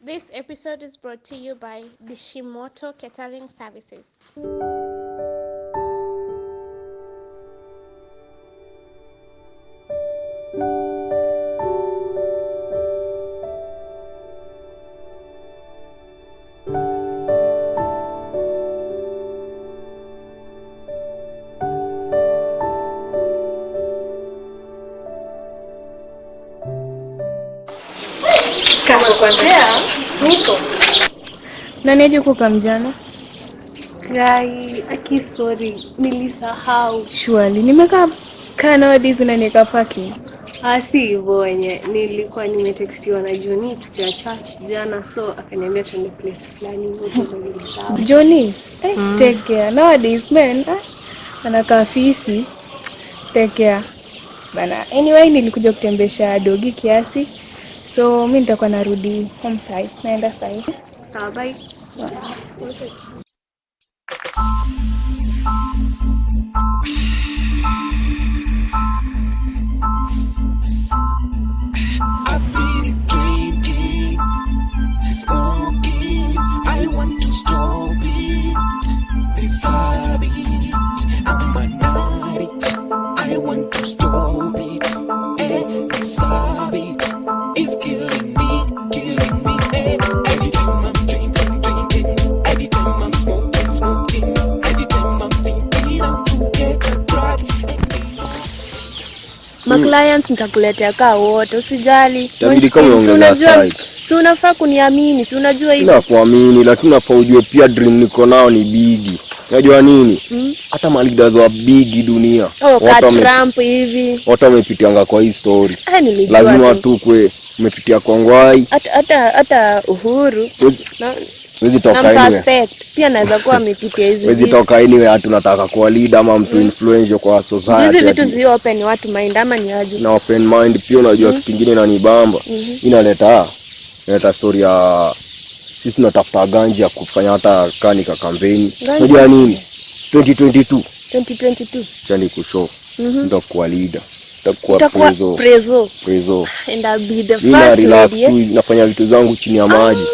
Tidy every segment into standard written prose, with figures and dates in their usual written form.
This episode is brought to you by Dishimoto Catering Services. Niko. Nani aje kuka mjana? Gai, aki sorry, nilisahau. Surely, nimekaa kaa nowadays unaniweka parking. Ah, si hivyo wenye nilikuwa nimetextiwa na Johnny tukiwa church jana, so akaniambia tuende place fulani hivyo tu nilisahau. Johnny, eh, take care. Nowadays man, anakaa fisi. Take care. Bana, anyway nilikuja kutembesha dogi kiasi. So mi nitakuwa narudi home sai. Naenda sai. Sawa, bye. Okay. I've been drinking, smoking. I want to stop it. This habit, I'm an addict. I want to stop it. Eh, this habit is killing me, killing me. Eh, every time I'm drinking, drinking. Every time I'm smoking, smoking. Every time I'm thinking how to get a drug. Maclients nitakuletea kaa wote, usijali. Itabidi kama Si umeongeza unajua- psych. Si unafaa kuniamini, si unajua hivyo. Sina kuamini, lakini nafaa ujue pia dream niko nao ni bigi. Unajua nini? Hata maleaders wa bigi dunia. Oh, ka Trump hivi. Watu wamepitianga kwa hii story. Ah, nilijua Lazima tu. tu kwe umepitia kwa ngwai. Hata Uhuru Huwezi na huwezi na toka anyway. msuspect pia anaweza kuwa amepitia hizi Huwezi vitu. toka anyway hata unataka kuwa leader ama mtu influential kwa society. Hizi vitu ati. zi open watu mind ama ni aje? Na open mind pia unajua kitu kingine inanibamba. Inaleta story ya sisi tunatafuta ganji ya kufanya hata kanika kampeni. Ganji? Unajua nini? 2022 2022. chani kushow. Nitakuwa leader. Nitakuwa Utakuwa prezo. prezo Prezo. and I'll be the Mimi na first relax lady. tu nafanya vitu zangu chini ya maji.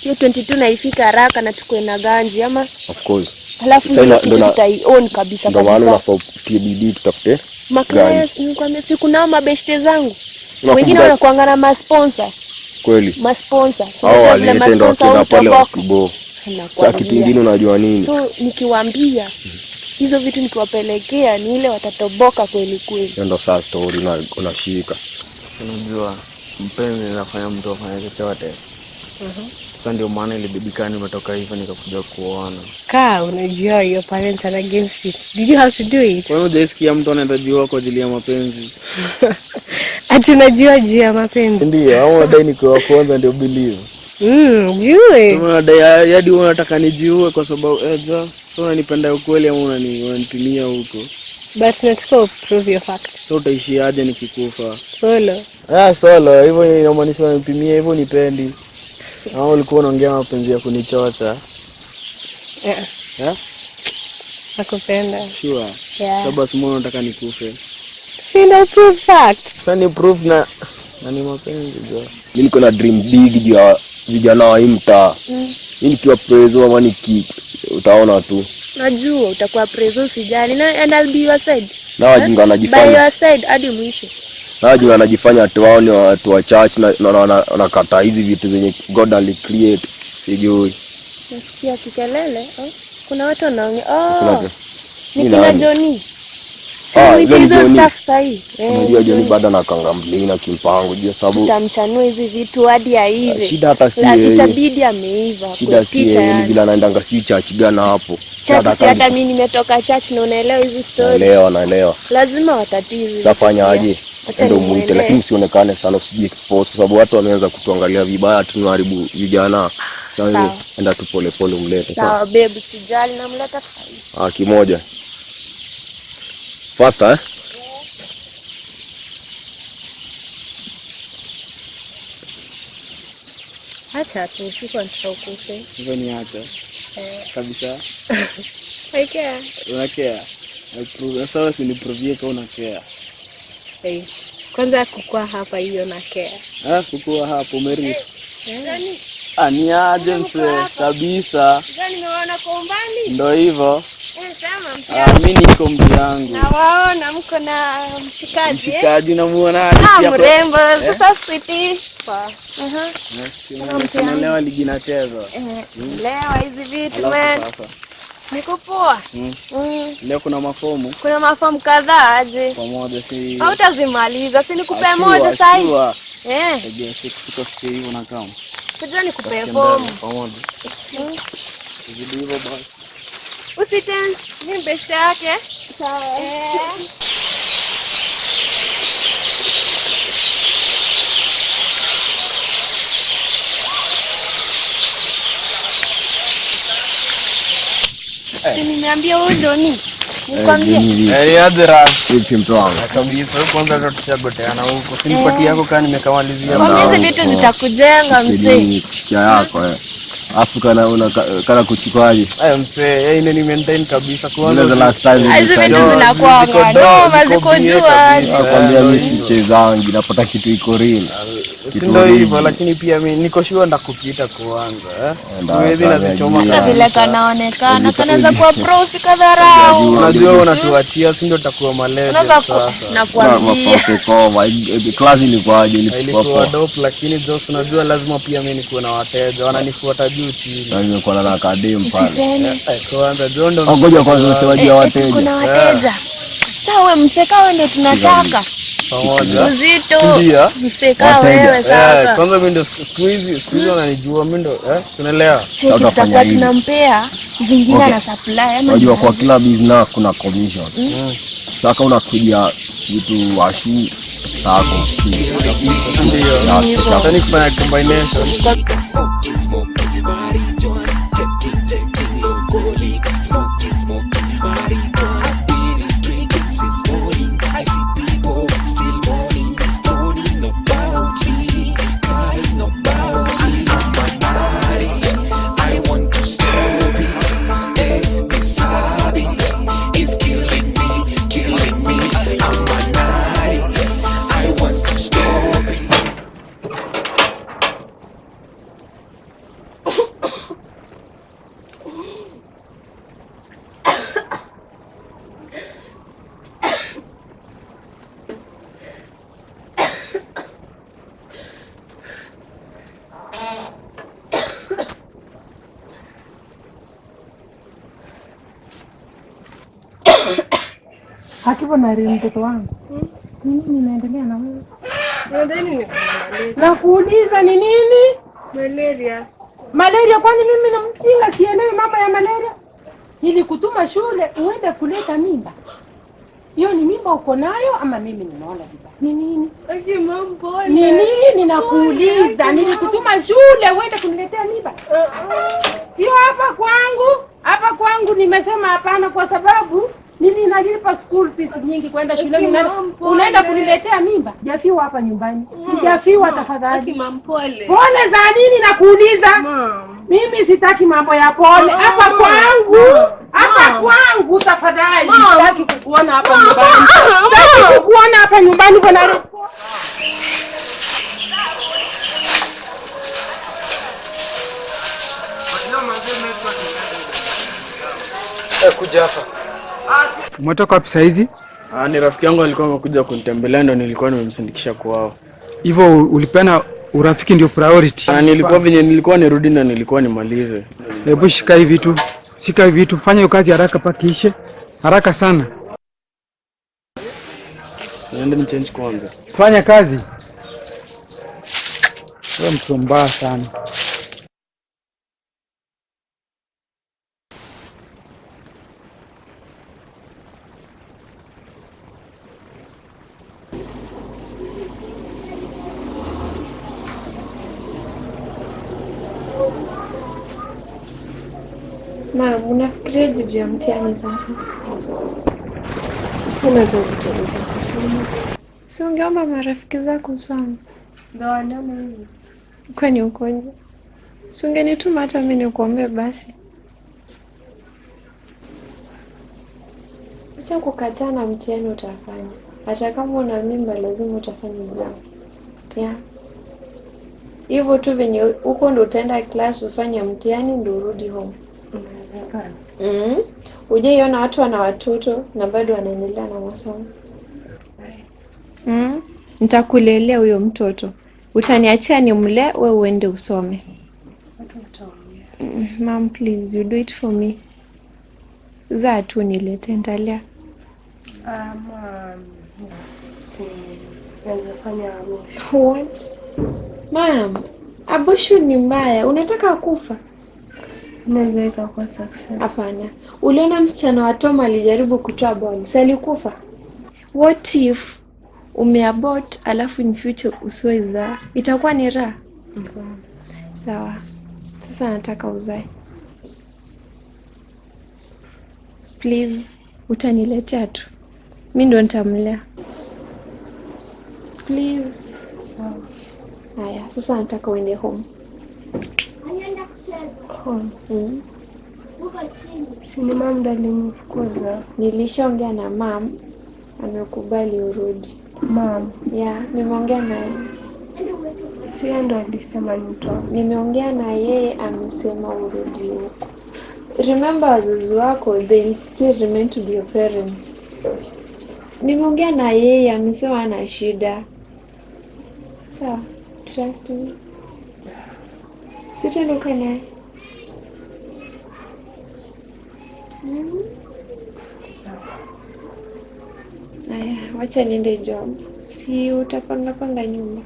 Hiyo 22 naifika haraka na tukue na ganji ama Of course. halafu Sasa hiyo ndo kitu na- tutaion kabisa Ndio maana kabisa. unafaa utie bidii tutafute. Maclients nikwambia si kunao mabeshte zangu. Unakumbuka- Wengine wanakuanga na masponsor, Kweli. masponsor. So Hao unajua vile walete ndo masponsor wakienda pale hutoboka. wasibo. Sasa Nakwambia. kitu kingine unajua nini? So nikiwaambia hizo vitu nikiwapelekea ni ile watatoboka kweli kweli. Hiyo ndo saa story unashika. Si unajua mpenzi inafanya mtu afanye chochote. Sasa ndio maana ilibidika nimetoka hivyo nikakuja kuona. Kaa, unajua your parents are against it. Did you have to do it? Wewe hujaisikia mtu anaweza jiua kwa ajili ya mapenzi? Ati unajua juu ya mapenzi. Ndio, au unadai niko wa kwanza ndio believe. Jue. Unadai hadi wewe unataka nijiue kwa sababu ja, so unanipenda ukweli ama unanipimia huko? But nataka uprove your fact. So utaishi aje nikikufa? Solo. Ah, solo, hivyo inamaanisha unanipimia hivyo nipendi. Au ulikuwa unaongea mapenzi ya kunichocha? Yeah. Eh? Nakupenda. Sure. Yeah. Sasa basi mbona unataka nikufe? Si ndo prove fact. Sasa ni proof na ni mapenzi jo. Mimi niko na dream big juu ya vijana wa hii mtaa. Mimi nikiwa prezo ama niki utaona tu. Najua utakuwa prezo usijali na and I'll be your side. Na wajinga By wanajifanya. your side hadi mwisho. Na wajinga wanajifanya watu wao ni watu wa church na wanakataa hizi vitu zenye God alicreate. Sijui. Nasikia kikelele. Oh, kuna watu wanaongea. Oh, Kuna ni Ni kina nani? Johnny. Si Ah, mwite yule ni hizo Johnny. staff sahi. Eh, Unajua Johnny bado anakanga mlina kimpango juu sababu tutamchanua hizi vitu hadi aive. Shida hata si yeye. Itabidi ameiva. Shida kwa si teacher yeye ni yani. vile anaendanga sijui church gani hapo. Church si hata mimi nimetoka church na unaelewa hizi story. Naelewa, naelewa. Lazima watatize. Sasa fanya aje? Acha Ndio muite, nimwendee. lakini usionekane sana, usiji expose kwa sababu watu wameanza kutuangalia vibaya, tunaharibu vijana. Sasa Sawa. enda tu pole pole umlete. Sawa. Sawa babe, sijali namleta sasa hivi. Ah, kimoja. Faster eh? Acha tu usiku nataka ukufe. Hivyo niache. Kabisa. I care. Una care. I prove. Sasa wewe uniprovie kama una care. Eish. Kwanza kukua hapa hiyo na care. Ah, kukua hapo umerisk. Ah, ni aje mse kabisa. Nimewaona kwa umbali. Ndo hivyo. Sema mtu Ah, mi niko mtu yangu. Nawaona mko na mshikaji. Mshikaji namuonaje? Ah, Si hapo- mrembo. Sasa sweetie. Yes, unaelewa ligi inachezwa. Lewa hizi vitu Alafu man. sasa Niko poa. leo kuna mafomu Kuna mafomu kadhaa aje. pamoja, si Hautazimaliza, si nikupe Ashua, moja sahi. ashua. Eh, Ejea, check sikafike hivyo na kama kuja nikupe Tafike fomu. mbele pamoja. Zidi hivyo basi. Usitense, ni best yake. Sawa. Eh. Si nimeambia wewe Johnny. Nikwambie. Eh, aje ras. Vipi mtu wangu? Kabisa, wewe kwanza hata tushagoteana huko. Si nipatie yako kaa nimekamalizia. Kwambia hizi vitu zitakujenga mzee. Nini kushikia yako eh. Afu kana una kana kuchukuaje? Ayo msee, yeye ni maintain kabisa kwanza. Zile za last time Hizi vitu nilisaidia. zinakuwa Ziko noma, ziko ziko bie juu kabisa. Nakwambia Ndio mimi hivyo. sichezangi, napata kitu iko real. Si ndio hivyo, lakini pia mi niko sure ndakupita kwanza eh. Siku hizi nazichoma Ndio. Vile kabisa. kanaonekana Zita- kanaweza kuwa pro, usikadharau. Unajua unatuachia, si ndio tutakuwa malezi Unaweza sasa. nakuambia. Koma, class ilikuwaje? Ilikuwa Ilikuwa poa. dope, lakini Jos, unajua lazima pia mi nikuwe na wateja wananifuata juu chini. Na nimekuwa na kadem pale. Usiseme. Eh, kwanza John ndo Oh, ngoja kwanza usemaji ya wateja. Kuna wateja. Sawa, mseka wewe ndio tunataka. pamoja. Uzito. Ndio. Mseka Wateja. wewe Eh, sasa. kwanza mi ndo siku hizi wananijua mi ndo eh, si unaelewa? Cheki Sasa utafanya tutakuwa hivi. tunampea zingine Okay. ana supply ama Unajua kwa ni kila business kuna commission. Sasa kama unakuja vitu washu sako. Ndio. Sasa ni kufanya combination. Smoking, smoking, marijuana. Checking, checking, locally. Smoking, smoking, marijuana. I've been drinking since morning. I see people still mourning, mourning about me, crying about me. I'm an addict. I want to stop it. Eh, this habit is killing me, killing me. I'm an addict. I want to stop it. Hakipo na mtoto wangu. Ni nini inaendelea na wewe? Nakuuliza ni nini? Malaria. Malaria? Kwani mimi na mjinga sielewi mambo ya malaria? Nilikutuma shule uende kuleta mimba. Hiyo ni mimba uko nayo ama mimi nimeona vibaya? Ni nini? Ni nini nakuuliza? Nilikutuma shule uende kuniletea mimba. Sio hapa kwangu. Hapa kwangu nimesema hapana kwa sababu nili nalipa school fees nyingi kwenda shuleni. Unaenda kuniletea mimba? Sijafiwa hapa nyumbani. Sijafiwa tafadhali. Pole. Pole za nini nakuuliza? Mimi sitaki mambo ya pole hapa kwangu. Hapa kwangu tafadhali. Sitaki kukuona hapa nyumbani. Sitaki kukuona hapa nyumbani bwana. Kuja hapa. Umetoka wapi saizi? Ah, ni rafiki yangu alikuwa amekuja kunitembelea ndo nilikuwa nimemsindikisha kwao. Hivyo ulipeana urafiki ndio priority. Ah, nilikuwa venye nilikuwa nirudi na nilikuwa nimalize. Hebu shika hivi vitu. Shika hivi vitu, fanya hiyo kazi haraka paka ishe. Haraka sana. Niende nichange kwanza. Fanya kazi. Wewe mtu mbaya sana. Ma'am, unafikiria juu ya mtihani sasa? Sina hata vitabu za kusoma. Si ungeomba marafiki zako usome? Ndio wanione mimi. Kwani ukoje? Si ungenituma hata mimi nikuombee basi. Acha kukataa na mtihani utafanya. Hata kama una mimba lazima utafanya exam. Yeah. Hivyo tu venye huko ndo utaenda class ufanye mtihani ndo urudi home. Inawezekana. Hujaiona watu wana watoto na bado wanaendelea na masomo? Nitakulelea huyo mtoto. Utaniachia nimlee, we uende usome. Watu wataongea. Mom, please, you do it for me. Zaa tu nilete, nitalea. Ama si naweza fanya abortion. What? Mom, abortion ni mbaya. Unataka kufa? Inaweza ikakuwa success. Hapana. Uliona msichana wa Tom alijaribu kutoa ball, si alikufa? What if umeabort alafu in future usiwe zaa? Itakuwa ni raha? Sawa. Sasa nataka uzae. Please, utaniletea tu. Mi ndo nitamlea. Please. Sawa. Haya, sasa nataka uende home. Home. Si ni mum ndo alinifukuza. Nilishaongea na mam, amekubali urudi. Mam, Yeah, nimeongea na yeye. si yeye ndo alisema nitoke. Nimeongea na yeye, amesema urudi huko. Remember wazazi wako, they still remain to be your parents. Nimeongea na yeye, amesema ana shida. Sawa, trust me. Sitaondoka naye. Sawa. Aya, wacha niende job. Si utapanga panga nyumba.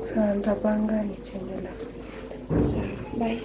Sawa, nitapanga nichange alafu. Sawa, bye.